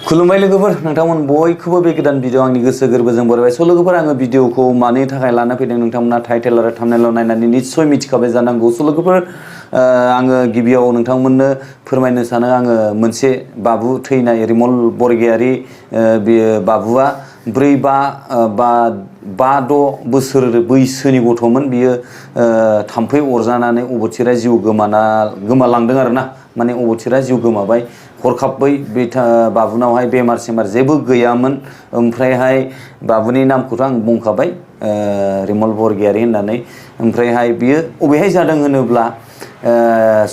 खुलुमबाय लोगोफोर नोंथांमोन बयखौबो बे गोदान भिडिअ आंनि गोसो गोरबोजों बरायबाय स' लोगोफोर आङो भिडिअखौ मानि थाखाय लाना फैदों नोंथांमोना टाइटेल आरो थाम्बनेलाव नायनानै निस्सय मिथिखाबाय जानांगौ स' लोगोफोर आङो गिबियाव नोंथांमोननो फोरमायनो सानो आङो मोनसे बाबु थैनाय रिमल बरगयारी बाबुआ 4-5-6 बोसोर बैसोनि गथ'मोन बियो थाम्फै अरजानानै अबथिरा जिउ गोमालांदों आरोना माने अबथिरा जिउ गोमाबाय हरखाबै बे बाबुनावहाय बेमार सेमार जेबो गैयामोन ओमफ्रायहाय बाबुनि नामखौथ' आं बुंखाबाय रिमल बरगयारी होननानै ओमफ्रायहाय बियो अबेहाय जादों होनोब्ला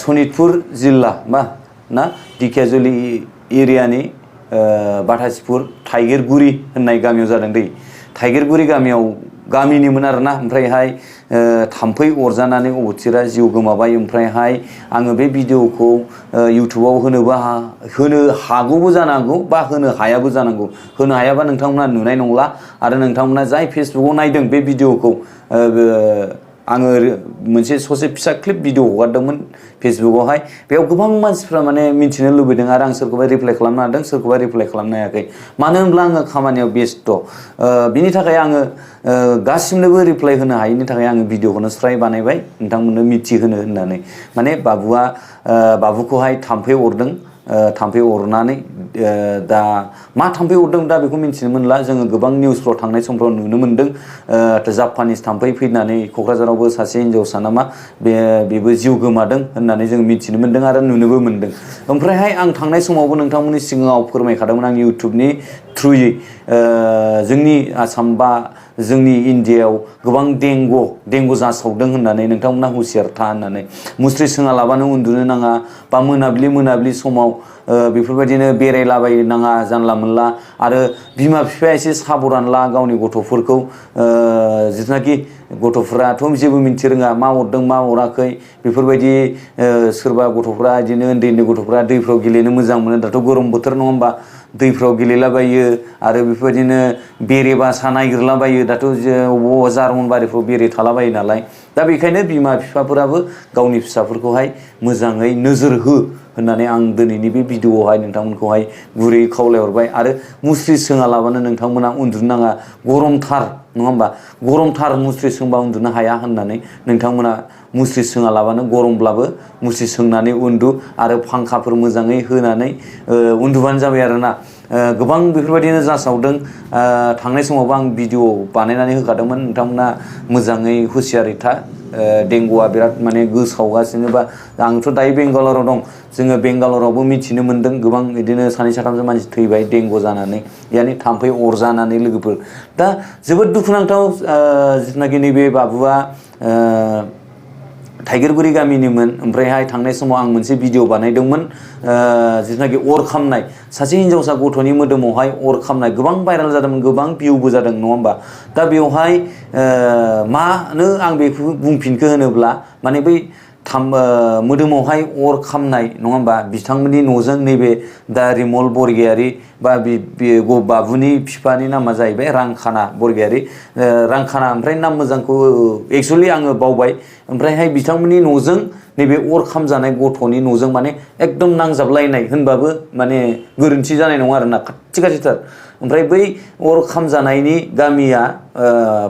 सनितपुर जिल्ला बा ना दिखियाजुलि एरियानि बाथासिपुर थाइगिरगुरि होननाय गामियाव जादों दै थाइगिरगुरि गामिनिमोन आरोना ओमफ्रायहाय थाम्फै अरजानानै अबथिरा जिउ गोमाबाय ओमफ्रायहाय आङो बे भिडिअखौ इउटुबाव होनो हागौबो जानांगौ बा होनो हायाबो जानांगौ होनो हायाबा नोंथांमोना नुनाय नंला आरो नोंथांमोना जाय फेसबुकाव नायदों बे भिडिअखौ आङो मोनसे ससे फिसा क्लिप भिडिअ हगारदोंमोन फेसबुकावहाय बेयाव गोबां मानसिफ्रा माने मिथिनो लुबैदों आरो आं सोरखौबा रिप्लाइ खालामनो हादों सोरखौबा रिप्लाइ खालामनो हायाखै मानो होनब्ला आङो खामानियाव बेस्थ' बिनि थाखाय आङो गासिनोबो रिप्लाइ होनो हायैनि थाखाय आङो भिडिअखौनो स्राय बानायबाय नोंथांमोननो मिथिहोनो होननानै माने बाबुखौहाय थाम्फै अरदों थाम्फै अरनानै दा मा थाम्फै अरदों दा बेखौ मिथिनो मोनला जोङो गोबां निउसफ्राव थांनाय समफ्राव नुनो मोन्दों जापानिस थाम्फै फैनानै क'क्राझारावबो सासे हिनजावसा नामा बेबो जिउ गोमादों होननानै जों मिथिनो मोन्दों आरो नुनोबो मोन्दों ओमफ्रायहाय आं थांनाय समावबो नोंथांमोननि सिगाङाव फोरमायखादोंमोन आं इउटुबनि थ्रुयै जोंनि आसाम बा जोंनि इन्डियायाव गोबां देंगु जासावदों होननानै नोंथांमोना हुसियार था होननानै मुस्रि सोङालाबानो उन्दुनो नाङा बा मोनाब्लि समाव बेफोरबायदिनो बेरायलाबाय नाङा जानला मोनला आरो बिमा बिफाया एसे साबधान ला गावनि गथ'फोरखौ जिथुनाखि गथ'फोराथ' जेबो मिथि रोङा मा अरदों मा अराखै बेफोरबायदि सोरबा गथ'फ्रा बिदिनो उन्दै गथ'फ्रा दैफ्राव गेलेनो मोजां मोनो दाथ' गरम बोथोर नङा होमबा दैफ्राव गेलेलाबायो आरो बेफोरबायदिनो बेरे बासा नागिरलाबायो दाथ' अबावबा जारमन बारिफ्राव बेरे थालाबायो नालाय दा बेखायनो बिमा बिफाफोराबो गावनि फिसाफोरखौहाय मोजाङै नोजोर हो होननानै आं दिनैनि बे भिडिअआवहाय नोंथांमोनखौहाय गुरैयै खावलायहरबाय आरो मुस्रि सोङालाबानो नोंथांमोना उन्दुनो नाङा गरमथार नङा होमबा गरमथार मुस्रि सोंबा उन्दुनो हाया होननानै नोंथांमोना मुस्रि सोङालाबानो गरमब्लाबो मुस्रि सोंनानै उन्दु आरो फांखाफोर मोजाङै होनानै उन्दुबानो जाबाय आरोना गोबां बेफोरबायदिनो जासावदों थांनाय समावबो आं भिडिअ बानायनानै होखादोंमोन नोंथांमोना मोजाङै हुसियारै था देंगुआ बिराद माने गोसावगासिनो बा आंथ' दायो बेंगालराव दं जोङो बेंगालरावबो मिथिनो मोन्दों गोबां बिदिनो 2-3 मानसि थैबाय देंगु जानानै यानि थाम्फै अरजानानै लोगोफोर दा जोबोद दुखुनांथाव जिथुनाखि नैबे बाबुआ थाइगिरगुरि गामिनिमोन ओमफ्रायहाय थांनाय समाव आं मोनसे भिडिअ बानायदोंमोन जिथुनाखि अर खामनाय सासे हिनजावसा गथ'नि मोदोमावहाय अर खामनाय गोबां भाइराल जादोंमोन गोबां भिउबो जादों नङा होमबा दा बेवहाय मानो आं बेखौ बुंफिनखो होनोब्ला माने बै मोदोमावहाय अर खामनाय नङा होमबा बिथांमोननि न'जों नैबे दा रिमल बरगयारी बा बाबुनि बिफानि नामा जाहैबाय रांखाना बरगयारी रांखाना ओमफ्राय नाम मोजांखौ एक्सुवेलि आङो बावबाय ओमफ्रायहाय बिथांमोननि न'जों नैबे अर खामजानाय गथ'नि न'जों माने एकदम नांजाबलायनाय होनबाबो माने गोरोन्थि जानाय नङा आरोना खाथिथार ओमफ्राय बै अर खामजानायनि गामिया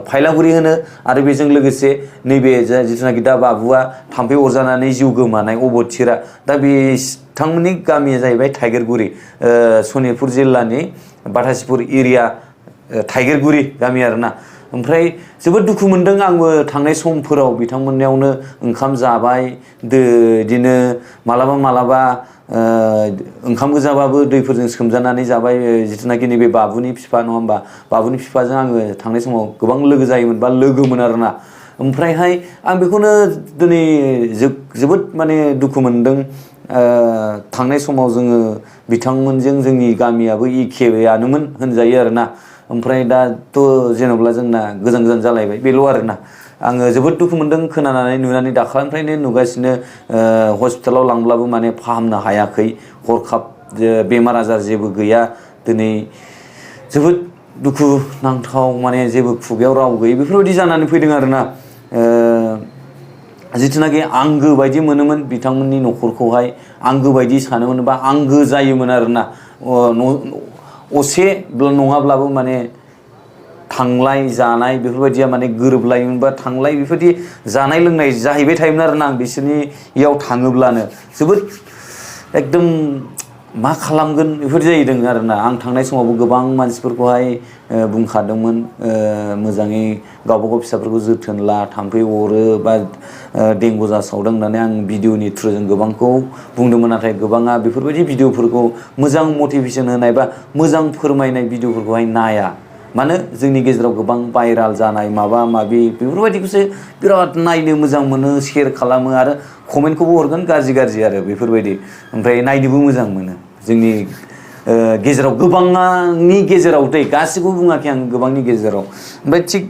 फायलागुरि होनो आरो बेजों लोगोसे नैबे जिथुनाखि दा बाबुआ थाम्फै अरजानानै जिउ गोमानाय अबथिरा दा बिथांमोननि गामिया जाहैबाय थाइगिरगुरि सनितपुर जिल्लानि बाथासिपुर एरिया थाइगिरगुरि गामि आरोना ओमफ्राय जोबोद दुखु मोनदों आंबो थांनाय समफोराव बिथांमोननियावनो ओंखाम जाबाय बिदिनो मालाबा ओंखाम गोजाबाबो दैफोरजों सोमजानानै जाबाय जिथुनाखि नैबे बाबुनि बिफा नङा होमबा बाबुनि बिफाजों आङो थांनाय समाव गोबां लोगो जायोमोन बा लोगोमोन आरोना ओमफ्रायहाय आं बेखौनो दिनै जोबोद माने दुखु मोनदों थांनाय समाव जोङो बिथांमोनजों जोंनि गामियाबो एखेयानोमोन होनजायो आरोना ओमफ्राय दाथ' जेन'ब्ला जोंना गोजान जालायबाय बेल' आरोना आङो जोबोद दुखु मोनदों खोनानानै नुनानै दाखालिनिफ्रायनो नुगासिनो हस्पिटालाव लांब्लाबो माने फाहामनो हायाखै हरखाब बेमार आजार जेबो गैया दिनै जोबोद दुखु नांथाव माने जेबो खुगायाव राव गैयै बेफोरबायदि जानानै फैदों आरोना जिथुनाखि आंगो बायदि मोनोमोन बिथांमोननि न'खरखौहाय आंगो बायदि सानोमोन बा आंगो जायोमोन आरोना असे नङाब्लाबो माने थांलाय जानाय बेफोरबायदिया माने गोरोबलायोमोन बा थांलाय बेफोरबायदि जानाय लोंनाय जाहैबाय थायोमोन आरोना आं बिसोरनियाव थाङोब्लानो जोबोद एकदम मा खालामगोन बेफोर जाहैदों आरोना आं थांनाय समावबो गोबां मानसिफोरखौहाय बुंखादोंमोन मोजाङै गावबागाव फिसाफोरखौ जोथोन ला थाम्फै अरो बा डेंगु जासावदों होननानै आं भिडिअनि थ्रुजों गोबांखौ बुंदोंमोन नाथाय गोबाङा बेफोरबायदि भिडिअफोरखौ मोजां मटिभेसन होनाय बा मोजां फोरमायनाय भिडिअफोरखौहाय नाया मानो जोंनि गेजेराव गोबां भाइराल जानाय माबा माबि बेफोरबायदिखौसो बिराद नायनो मोजां मोनो शेयार खालामो आरो कमेन्टखौबो हरगोन गाज्रि आरो बेफोरबायदि ओमफ्राय नायनोबो मोजां मोनो जोंनि गेजेराव गोबांनि गेजेराव दै गासिबो बुङाखै आं गोबांनि गेजेराव ओमफ्राय थिग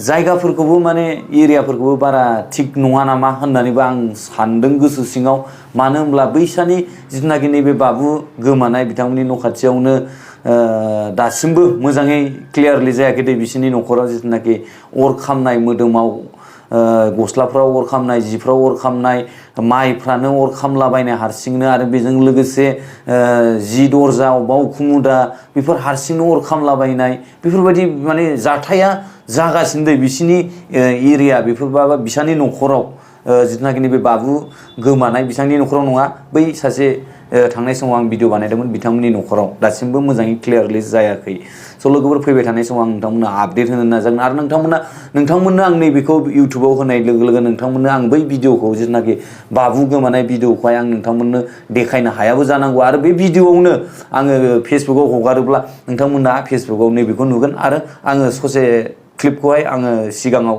जायगाफोरखौबो माने एरियाफोरखौबो बारा थिग नङा नामा होननानैबो आं सानदों गोसो सिङाव मानो होनब्ला बैसानि जिथुनाखि नैबे बाबु गोमानाय बिथांमोननि न' खाथियावनो दासिमबो मोजाङै क्लियारलि जायाखै दै बिसोरनि न'खराव जिथुनाखि अर खामनाय मोदोमाव गस्लाफ्राव अर खामनाय जिफ्राव अर खामनाय माइफ्रानो अर खामलाबायनाय हारसिंनो आरो बेजों लोगोसे जि दरजा अबेबा उखुमुदा बेफोर हारसिंनो अर खामलाबायनाय बेफोरबायदि माने जाथाया जागासिनो दै बिसोरनि एरिया बेफोरबा बिसोरनि न'खराव जिथुनाखि नैबे बाबु गोमानाय बिथांनि न'खराव नङा बै सासे थांनाय समाव आं भिडिअ बानायदोंमोन बिथांमोननि न'खराव दासिमबो मोजाङै क्लियारलि जायाखै स' लोगोफोर फैबाय थानाय समाव आं नोंथांमोननो आपडेट होनो नाजागोन आरो नोंथांमोननो आं नैबेखौ इउटुबाव होनाय लोगो लोगो नोंथांमोननो आं बै भिडिअखौ जिथुनाखि बाबु गोमानाय भिडिअखौहाय आं नोंथांमोननो देखायनो हायाबो जानांगौ आरो बे भिडिअआवनो आङो फेसबुकाव हगारोब्ला नोंथांमोनहा फेसबुकाव नैबेखौ नुगोन आरो आङो ससे क्लिपखौहाय आङो सिगाङाव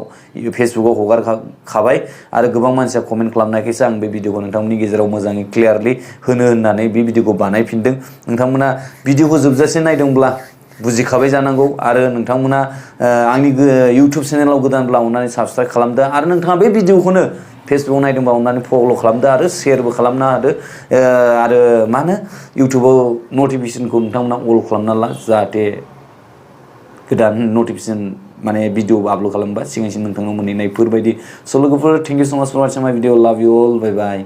फेसबुकाव हगारखाबाय आरो गोबां मानसिया कमेन्ट खालामनायखायसो आं बे भिडिअखौ नोंथांमोननि गेजेराव मोजाङै क्लियारलि होनो होननानै बे भिडिअखौ बानायफिनदों नोंथांमोना भिडिअखौ जोबजासे नायदोंब्ला बुजिखाबाय जानांगौ आरो नोंथांमोना आंनि इउटुब चेनेलाव गोदानब्ला अननानै साबस्क्राइब खालामदो आरो नोंथाङा बे भिडिअखौनो फेसबुकाव नायदोंबा अननानै फल' खालामदो आरो शेयारबो खालामना होदो आरो मा होनो इउटुबाव नटिफिकेसनखौ नोंथांमोना अल खालामना ला जाहाथे गोदान नटिफिकेसन माने भिडिअ आपल'ड खालामबा सिगांसिन नोंथांनाव मोनहैनायफोरबायदि स' लोगोफोर थेंक इउ स' माच फर वाचिं माय भिडिअ लाभ इउ अल बाय बाय